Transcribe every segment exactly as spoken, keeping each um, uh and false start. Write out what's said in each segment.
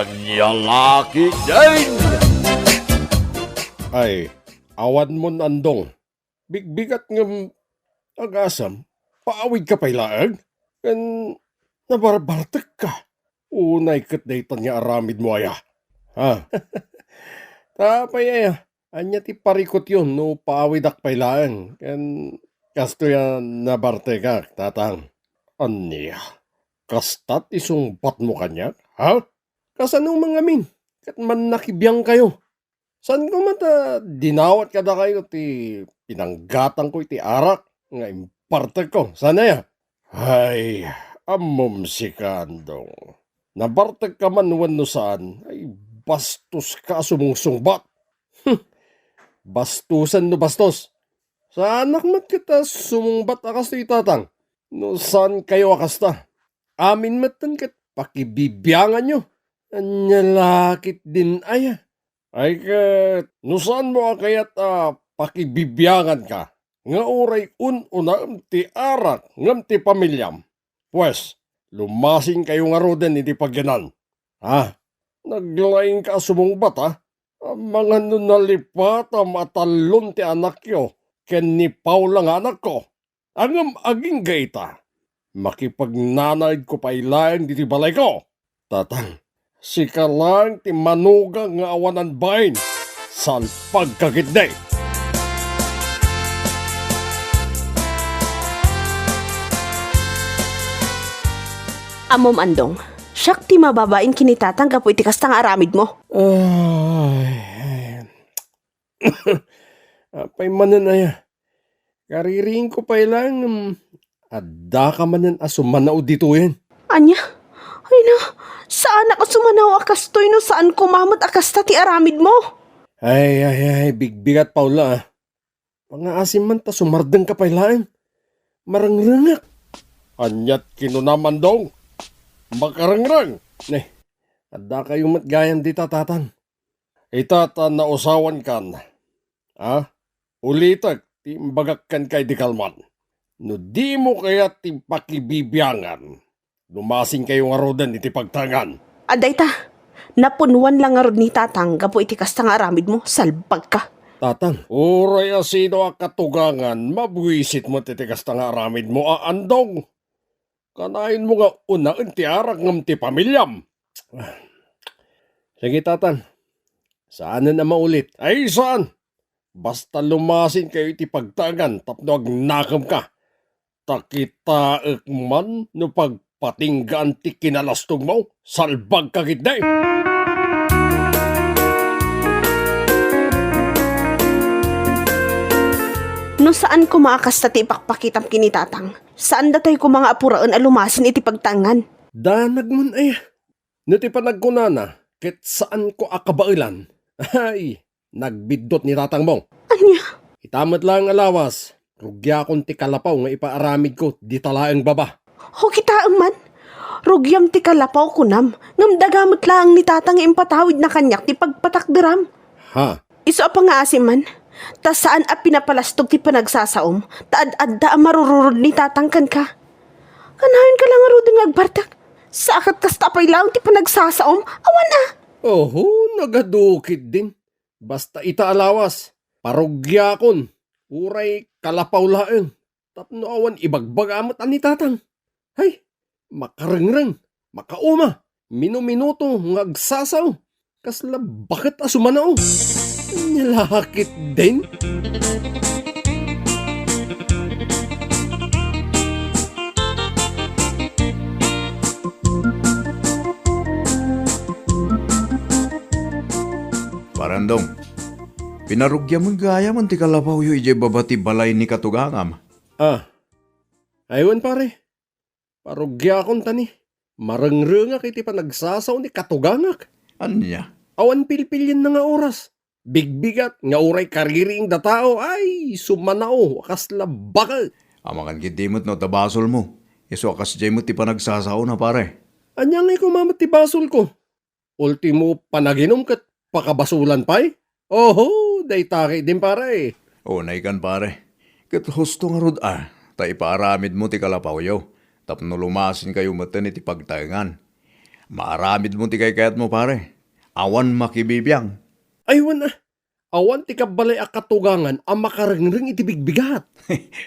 Ania la ketdin? Ay, awan mon andong. Bigbigat ngem agasem, paawidka pay laeng? Ken nabarbartekka. Unay ket daytan nga aramidmo aya. Ha? Apay aya, ania ti parikutyo no paawidak pay laeng? Ken kastoy a nabartekak, tatang. Ania? Kasta ti sungbatmo kaniak? Ha? Kasano mangamin ket mannakibiangkayo? Saan koma ta dinawat kadakayo ti pinanggatangko iti arak nga impartekko? Saan aya? Ay, ammom sika, Andong. Nabartekka man wenno saan, ay bastoska a sumungsungbat. Hmm, bastosen no bastos. Saanak met ket a sumungbat a kastoy, tatang. No saankayo a kasta, amin metten ket pakibibianganyo. Ania la ketdin aya? Ay ket, no saanmo a kayat a pakibibianganka, nga uray un-unaem ti arak ngem ti pamiliam, pues, lumasinkayo ngaruden iti pagyanan. Ha? Naglaingka a sumungbat, ha? Amangan no nalipatam a tallon ti anakyo ken ni Paula nga anakko. Ngem agingga ita, makipagnanaedko pay laeng ditoy balayko. Tatang, sika laeng ti manugang nga awanan bain. Salpagka ketdi. Ammom, Andong, siak ti mababain ken ni tatang gapu iti kasta nga aramidmo. Ay, ay. Apay manen aya? Kaririingko pay laeng, ngem addaka manen a sumanao ditoyen. Ania? Ay na, saanak a sumanao a kastoy no saan koma met a kasta ti aramidmo. Ay, ay, ay, bigbigat, Paula, ah. Pangaasim man ta sumardengka pay laeng. Marengrengak. Aniat kinunam, Andong? Makarengreng. Ne, addakayo met gayam dita, tatang. Ita ta nausawankan, a? Ulitek ti imbagak kenka idi kalman. No dimo kayat ti pakibibiangan, lumasinkayo ngaruden iti pagtaengan. Adda ita, napunuan la ngarud ni tatang gapu iti kasta nga aramidmo, salbagka. Tatang, uray a sino a katugangan, mabuisit met iti kasta nga aramidmo a Andong. Kanayon mo nga unaen ti arak ngem ti pamiliam. Sige, tatang. Saanen a maulit. Ay, saan? Basta lumasinkayo iti pagtaengan tapno agnakemka. Ta kitaek man no pagpatinggaan ti kinalastogmo, salbagka ketdi. No saan koma a kasta ti ipakpakitam ken ni tatang, saan datoy koma nga apuraen a lumasin iti pagtaengan. Danag mon aya. No ti panagkunana ket saanko a kabaelan, ay, nagbiddut ni tatangmo. Ania? Ita met laeng a lawas, rugiakon ti kalapaw nga ipaaramidko dita laeng baba. O, kitaem man. Rugiam ti kalapaw, kunam, ngem daga met laeng ni tatang nga impatawidna kaniak ti pagpatakderam. Ha? Isu a pangngaasim man, ta saan a pinapalastog ti panagsasaom, ta ad-adda a marururod ni tatang kenka. Kanayonka la ngaruden nga agbartek. Sa ket kasta pay laeng ti panagsasaom, awan a. Oho, nagadu ketdin. Basta ita a lawas, parugiakon, uray kalapaw laeng. Tapno awan ibagbaga met a ni tatang. Hay, makarengreng, makauma, minuminuto nga agsasao. Kasla baket a sumanao. Ania la ketdin? Pare Andong, pinarugiam gayam ti kalapawyo idiay baba ti balay ni katugangam. Ah, ay wen, pare. Parugiakon ta ni, marengrengak iti panagsasao ni katugangak. Ania? Awan pilpilienna nga oras. Bigbigat nga uray kaririing da tao, ay, sumanao, kasla baket. Amangan ketdi met no adda basolmo. Isu a kasdiay met ti panagsasaona, pare. Ania ngay koma met ti basolko? Ultimo panaginum ket pakabasolan pay? Oho, dayta ketdin, pare. Unaykan, pare. Ket husto ngarud a, ta ipaaramidmo ti kalapawyo, tapno lumasinkayo metten iti pagtaengan. Maaramidmo ti kaykayatmo, pare. Awan makibibiang. Ay, wen, ah. Awan ti kabbalay a katugangan a makarengreng iti bigbigat.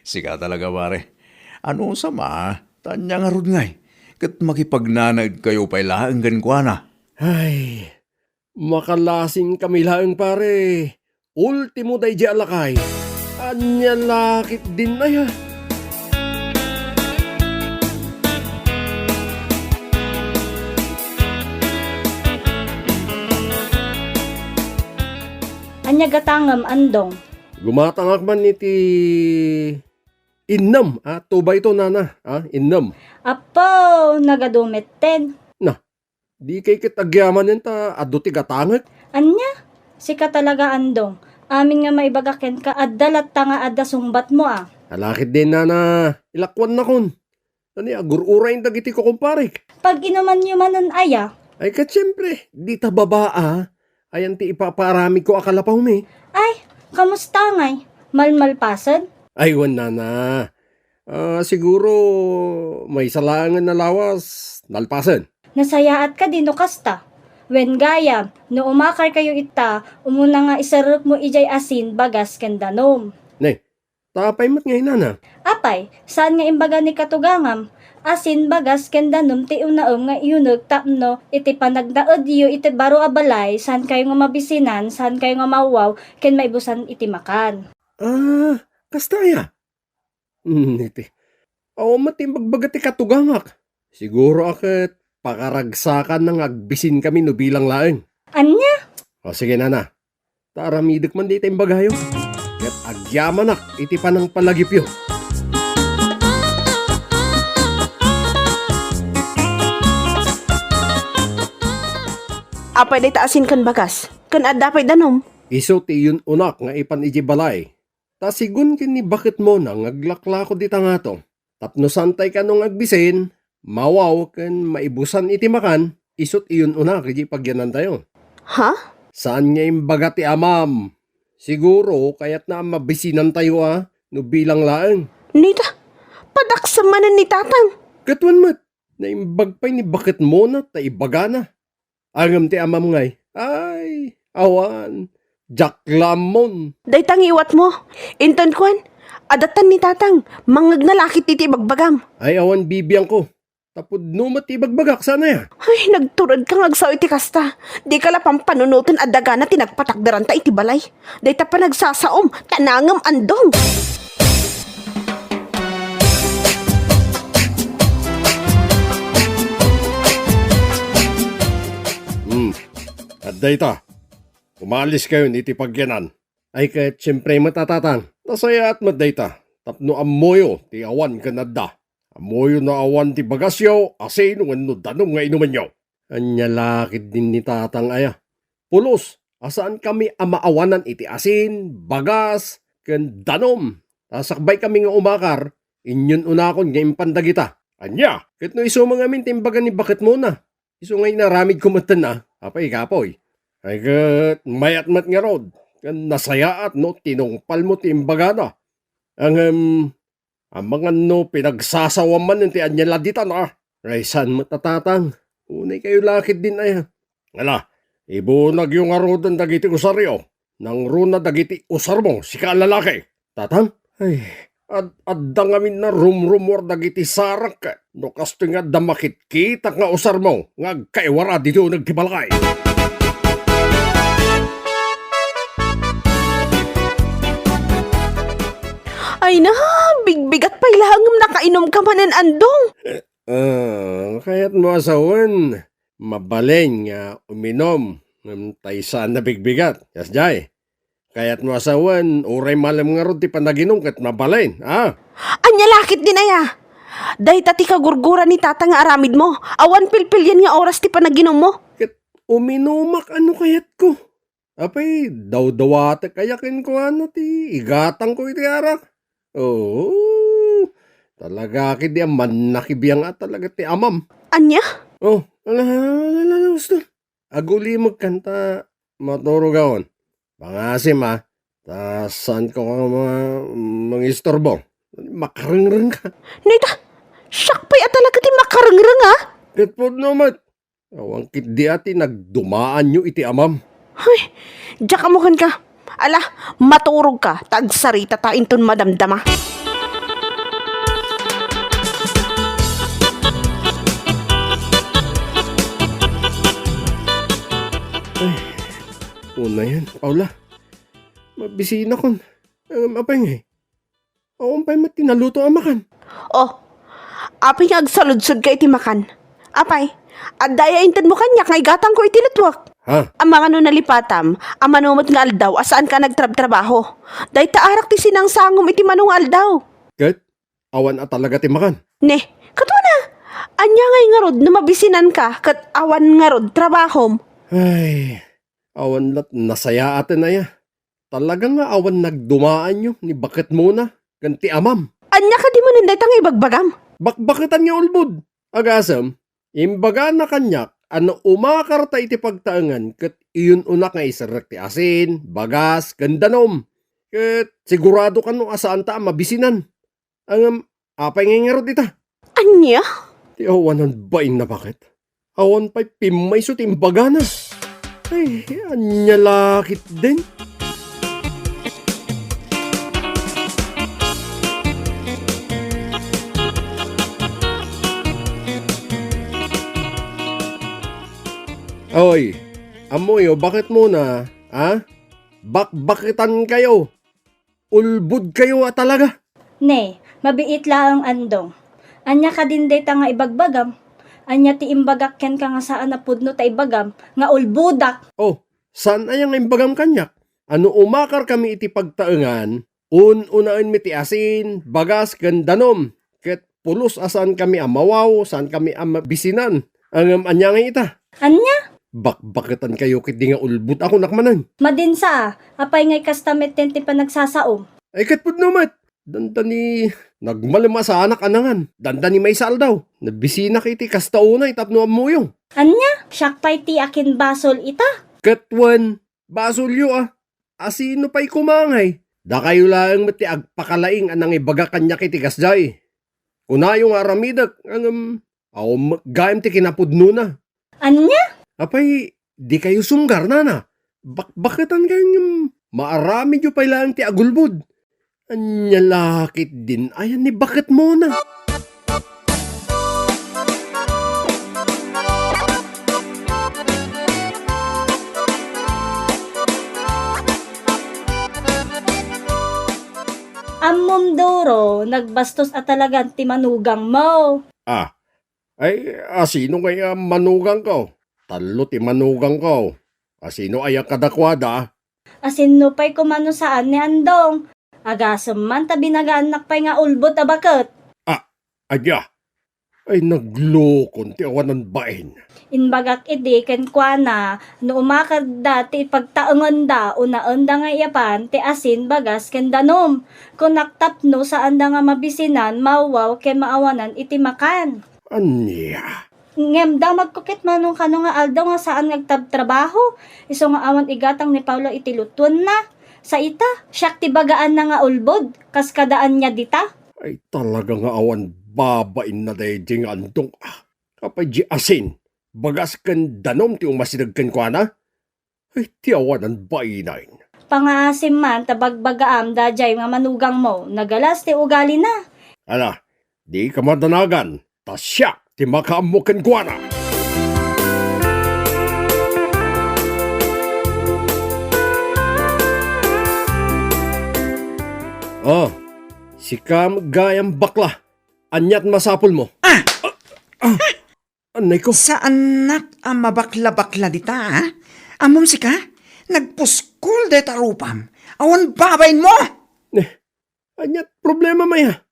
Sika talaga, pare. Anusam a, ta ania ngarud ngay, ket makipagnanaedkayo pay laeng kenkuana. Ay, makalasin kami laeng, pare. Ultimo daydi a lakay. Ania la ketdin aya? Ania gatangem, Andong? Gumatangak man iti innem a tubayto, nana, a, innem. Apo, nagadu metten. Na, dikay ket agyamanen ta adu ti gatangek? Ania? Sika talaga, Andong. Amin nga maibaga kenka, adda latta nga adda sungbatmo, a. Ala ketdin, nana, ilakuannakon. Ania, agur-urayen dagiti kukumparek. Pag-inumanyo manen aya? Ay, ket siempre, dita baba, a. Ayan ti ipapaaramidko a kalapawmi. Ay, kamusta ngay? Malmalpasen? Ay, wen, nana. Ah, siguro, maysa laengen a lawas, nalpasen. Nasayaat kadi no kasta? Wen gayam, no umakarkayo ita, umuna nga iserrekmo idiay asin, bagas, ken danum. Ne, ta apay met ngay, nana? Apay, saan nga imbaga ni katugangam? Asin, bagas, ken danum ti unaem nga iyuneg tapno iti panagnaedyo iti baro a balay, saankayo nga mabisinan, saankayo nga mawaw, ken maibusan iti makan. Ah, kasta aya? Hmm, iti. Awan met ti imbagbaga ti katugangak. Siguro a ket pakaragsakanna nga agbisinkami no bilang laeng. Ania? O, sige, nana. Ta aramidek man dayta imbagayo. Ket agyamanak iti panangpalagipyo. Apay dayta asin ken bagas? Ken adda pay danum? Isu ti iyun-unak nga ipan idiay balay. Ta sigun ken ni baketmona nga aglaklako dita ngato. Tapno saantay kano nga agbisin, mawaw ken maibusan iti makan, isut' iyun-unak idiay pagyanantayo. Ha? Saan nga imbaga ti amam? Siguro, kayatna a mabisinantayo a, no bilang laeng. Nita, padaksa manen ni tatang. Ket wen met, naimbag pay ni baketmona ta ibagana. Ngem ti amam ngay, ay, awan, diak la ammon. Dayta ngiwatmo, inton kuan, adatan ni tatang, mangngegna la ketdi ti ibagbagam. Ay, awan bibiangko. Ta pudno met ti ibagbagak, saan aya? Ay, nagturedka nga agsao iti kasta. Dika la pampanunoten a dagana ti nagpatakderanta iti balay. Dayta panagsasaom, tanangem, Andong. Hmm. Adda ita. Umaliskayon iti pagyanan. Ay ket siempre met a tatang. Nasayaat met dayta. Tapno ammoyo ti awan ken adda. Ammoyo no awan ti bagasyo, asin wenno danum nga inumenyo. Ania la ketdin ni tatang aya? Pulos a saankami a maawanan iti asin, bagas, ken danum. Ta sakbaykami nga umakar, inyun-unakon nga impan dagita. Ania? Ket no isu man ngamin ti imbaga ni baketmona, isu nga inaramidko metten a, apay kapoy. Ay ket mayat met ngarud, ken nasayaat no tinungpalmo ti imbagana. Ngem, amangan no pinagsasawam man ti ania la ditan a. Ay, saan met a tatang? Unay kayo la ketdin aya. Ala, ibunagyo ngaruden dagiti usaryo. Nangruna dagiti usarmo, sika a lalaki. Tatang? Ay, ad-, adda ngamin a rumrumuar dagiti sarak. No kastoy nga adda makitkitak nga usarmo nga agkaiwara ditoy uneg ti balay. Ay na, bigbigat pay laeng ngem nakainumka manen, Andong. Ah, kayatmo a sawen, mabalin nga uminom ngem ta saan a bigbigat. Kasdiay, kayatmo a sawen, uray malem ngarud ti panaginum ket mabalin, a? Ania la ketdin aya? Dayta ti kagurgura ni tatang nga aramidmo. Awan pilpilian nga oras ti panaginummo. Ket uminumak a no kayatko. Apay, dawdawatek aya kenkuana ti igatangko iti arak? Oo, talaga ketdi a mannakibiang a talaga ti amam. Ania? Oh, ala, ala, ala, ala, gusto. Agulimekkan ta maturogakon. Pangasim, a, ta saanko nga ma-, mangistorbo. Makarengreng ka. Nita, siak pay a talaga ti makarengreng, a? Ket pudno met. Awan ketdi a ti nagdumaanyo iti amam. Hay, diak ammo kenka. Ala, maturogka, ta agsaritata inton madamdama. Ay, unayen, Paula. Mabisinakon. Ngem apay ngay? Awan pay met ti naluto a makan. Oh, apay nga agsaludsodka iti makan? Apay, adda aya intedmo kaniak nga igatangko iti lutwak? Ha? Amangan no nalipatam, a mano met nga aldaw a saanka nagtrabtrabaho. Dayta arak ti sinangsangom iti mano nga aldaw. Ket awan a talaga ti makan? Ne, kaduana. Ania ngay ngarud no mabisinanka ket awan ngarud trabahom? Ay, awan lat nasayaaten aya. Talaga nga awan nagdumaanyo ni baketmona ken ti amam. Ania kadi manen dayta nga ibagbagam? Bakbaketan nga ulbod. Agasem, imbagana kaniak a no umakarta iti pagtaengan ket iyun-unak nga iserrek ti asin, bagas, ken danum. Ket sigurado kano a saanta a mabisinan. Ngem, apay ngay ngarud ita? Ania? Ti awanan bain a baket. Awan pay pimmayso ti imbagana. Ay, ania la ketdin? Oy, ammoyo, baketmona, ha? Bakbaketankayo. Ulbodkayo a talaga. Ne, mabiit laeng, Andong. Ania kadin dayta nga ibagbagam? Ania ti imbagak kenka nga saan a pudno ta ibagam nga ulbodak? Oh, saan aya nga imbagam kaniak? A no umakarkami iti pagtaengan, un-unaenmi ti asin, bagas, ken danum. Ket pulos a saankami a mawaw, saankami a mabisinan. Ngem ania ngay ita? Ania? Bakbaketankayo ketdi nga ulbod a kunak manen. Madinsa, apay ngay kasta metten ti panagsasaom? Ay, ket pudno met. Dandani nagmalem a saanak a nangan. Dandani maysa aldaw. Nabisinak iti kasta unay tapno ammoyo. Ania? Siak pay ti akin basol ita? Ket wen, basolyo a. A sino pay koma ngay? Dakayo laeng met ti agpakalaing a nangibaga kaniak iti kasdiay. Kunayo nga aramidek, ngem awan met gayam ti kinapudnona. Ania? Apay, dikayo sumgar, nana. Bakbaketankayo ngem maaramidyo pay laeng ti agulbod. Ania la ketdin aya ni baketmona? Ammom, Doro, nagbastos a talagan ti manugangmo. Ah, ay, a sino ngay a manugangko? Tallo ti manugangko. A sino aya kadakuada? A sino pay koma no saan ni Andong? Agasem man ta binagaannak pay nga ulbod a baket. Ah, ania? Ay, naglukon ti awanan bain. Imbagak idi kenkuana, no umakarda ti ipagtaengenda, unaenda nga iyapan ti asin, bagas, ken danum. Kunak tapno saanda nga mabisinan, mawaw, ken maawanan iti makan. Ania? Ngem damagko ket mano kano nga aldaw nga saan nga agtrabtrabaho, isu nga awan igatang ni Paolo iti lutuenna. Sa ita, siak ti bagaanna nga ulbod, kas kada ania dita. Ay, talaga nga awan babainna daydiay nga Andong, ah. Apay di asin, bagas ken danum ti umasideg kenkuana? Ay, ti awanan bainen. Pangaasim man ta bagbagaam daydiay nga manugangmo, nagalas ti ugalina. Ala, dika madanagan, ta siak ti makaammo kenkuana. Oh, sika met gayam bakla. Aniat masapulmo? Ah! Ah! Anay ko. Saannak a mabakla-bakla dita, a? Ammom sika? Nagpuskol dayta rupam. Awan babainmo! Eh, aniat problema, Maya?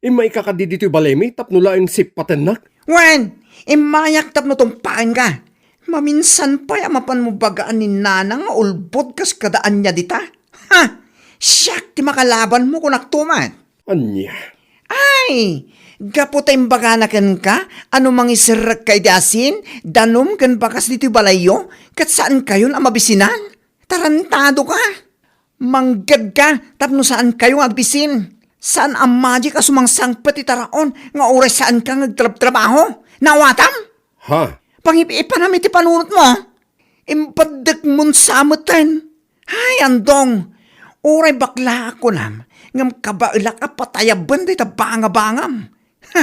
Immayka kadi ditoy balaymi tapno laeng sippatennak? Wen, immayak tapno tumpaenka. Maminsan pay a mapanmo bagaan ni Nana nga ulbod kas kada ania dita? Ha! Siak ti makalabanmo, kunak tumet. Ania? Ay, gapu ta imbagana kenka a no mangiserrekka iti asin, danum ken bagas ditoy balayyo, ket saankayon a mabisinan? Tarantadoka! Manggedka tapno saankayo nga agbisin. Saan a magic a sumangsangpet ti taraon nga uray saanka nga agtrabtrabaho. Naawatam? Ha? Pangip-ipanam iti panunotmo. Impaddekmon sa metten. Ay, Andong, uray baklaak kunam, ngem kabaelak a patayaben dayta bangabangam. Ha,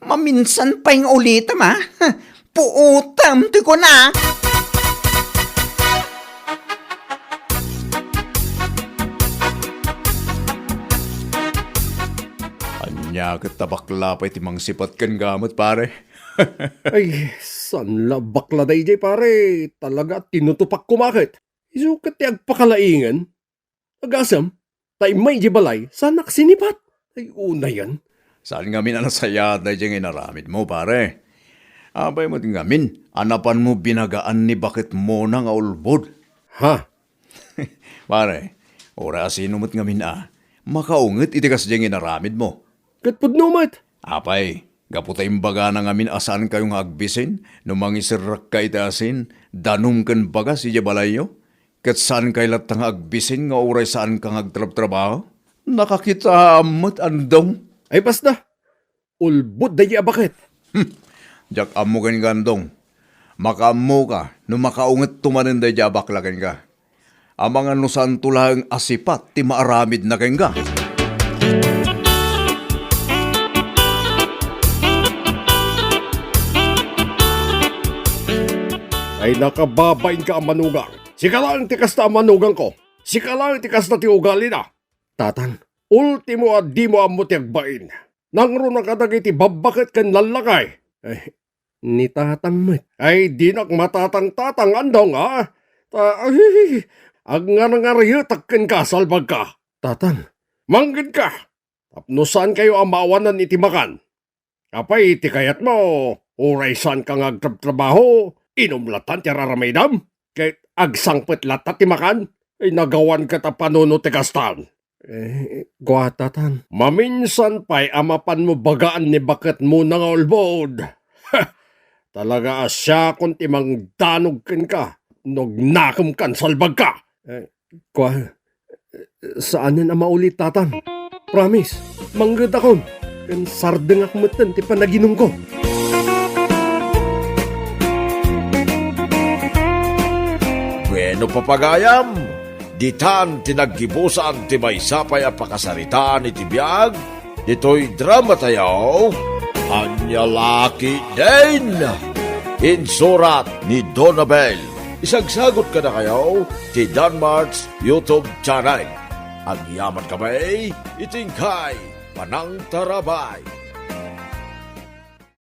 maminsan pay nga ulitem, a. Ha, puotem ti kunak. Ania ket ta bakla pay ti mangsipat ken gamet, pare? Ay, saan la bakla daydiay, pare? Talaga, tinutupak koma ket. Isu ket ti agpakalaingen. Agasem, ta immay idiay balay, saanak sinipat. Ay, unayen. Saan ngamin a nasayaat daydiay nga inaramidmo, pare? Apay met ngamin a napanmo binagaan ni baketmona nga ulbod? Ha? Pare, uray a sino met ngamin a makaunget iti kasdiay nga inaramidmo. Ket pudno met. Apay, gapu ta imbagana ngamin a saankayo nga agbisin no mangiserrekka iti asin, danum ken bagas idiay balayyo? Ket saankayo latta nga agbisin nga uray saanka nga agtrabtrabaho? Nakakitaam met, Andong. Ay, basta. Ulbod daydiay a baket. Hmm. Diak ammo kenka, Andong. Makaammoka no makaungetto manen daydiay a bakla kenka. Amangan no saanto laeng a sipat ti maaramidna kenka. Ay, nakababainka a manugang. Sika laeng ti kasta a manugangko. Sika laeng ti kasta ti ugalina. Tatang, ultimo a dimo ammo ti agbain. Nangruna kadagiti babbaket ken lallakay. Ay, ni tatang met. Ay, dinak matatang-tatang, Andong, a. Ta, ay, agngarngaryetak kenka, salbagka. Tatang. Manggedka. Tapno saankayo a maawanan iti makan. Apay ti kayatmo? Uray saanka nga agtrabtrabaho, inum latta ti ar-aramidem? Ket agsangpet latta ti makan? Ay, nagawan ket a panunot ti kastan. Eh, kua, Tatang. Maminsan pay a mapanmo bagaan ni baketmona nga ulbod. Ha! Talaga a siakon ti mangdanog kenka no agnakemkan, salbagka. Eh, kua, saanen a mauli, Tatang. Promise, manggetakon. Ken sardengak metten ti panaginumko. Bueno, papagayam, ditan ti naggibusan ti maysa pay a pakasaritaan iti biag ditoy dramatayo, Ania La Ketdin. Insurat ni Donabel. Isagsagut kadakayo ti Danmart's YouTube channel. Agyaman kami iti inkay panangtarabay.